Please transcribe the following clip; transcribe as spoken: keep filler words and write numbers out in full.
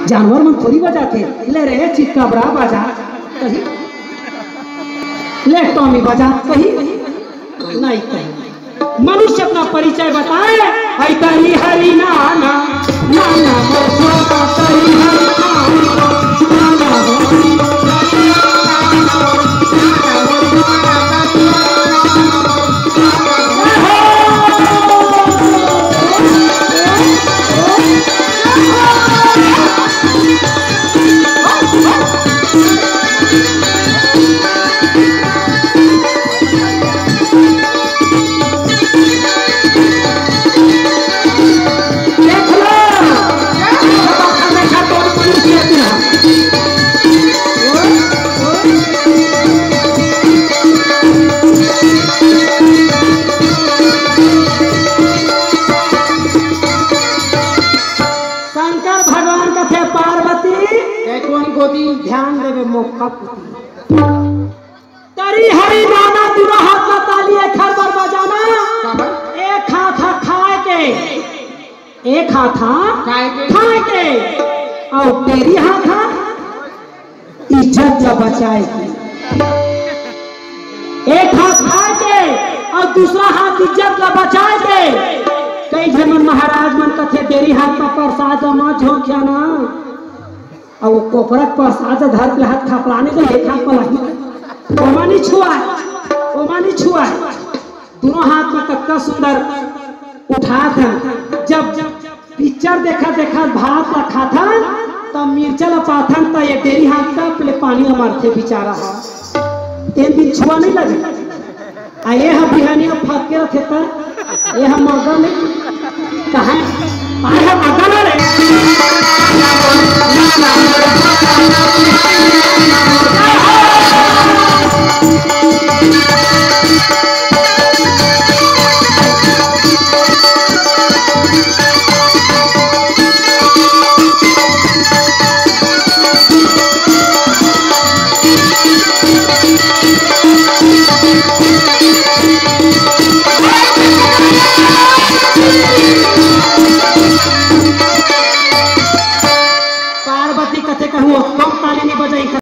जानवर मन थोड़ी बजाथे। ले रे चितकबरा बजा कही, ले टॉमी बजा कही, नहीं कही। मनुष्य अपना परिचय बताए, "ऐ तरी हरी नाना, नाना मोर छोटा तरी हरी नाना, नाना मोर छोटा तरी हरी नाना।" शंकर भगवान कथे, "पार्वती, ते कोन कोती ध्यान देवे मोक्का पुती।" तरी हरी नाना, दूनो हाथ ला ताली एक हर बार बजाना। काबर? एक हाथ हा खाए के, एक हाथ हा खाए के। खाए के, अउ डेरी हाथ हा इज्जत ला बचाए के। एक हाथ खाए के अउ दूसरा हाथ इज्जत ला बचाए के। कई झन मन महाराज मन कथे, "डेरी हाथ का प्रसाद ला मत झोंकिया ना।" अउ वो कोपरा के प्रसाद धर के हाथ खपलाने के एक हाथ में लाही। ओमा नी छुआ, ओमा नी छुआ। दूनो हाथ में कतका सुंदर उठात हन। जब पिक्चर देखत देखत भात ला खाथन, त मिर्चा ला पाथन, त ये डेरी हाथ का पहले पानी ला मारथे बेचारा हा। तेन बिछुआ नहीं लगे। आ ये हा बिहानिया फटके रथे त, ये हा मगन है। कहाँ? आय हा मगन रे।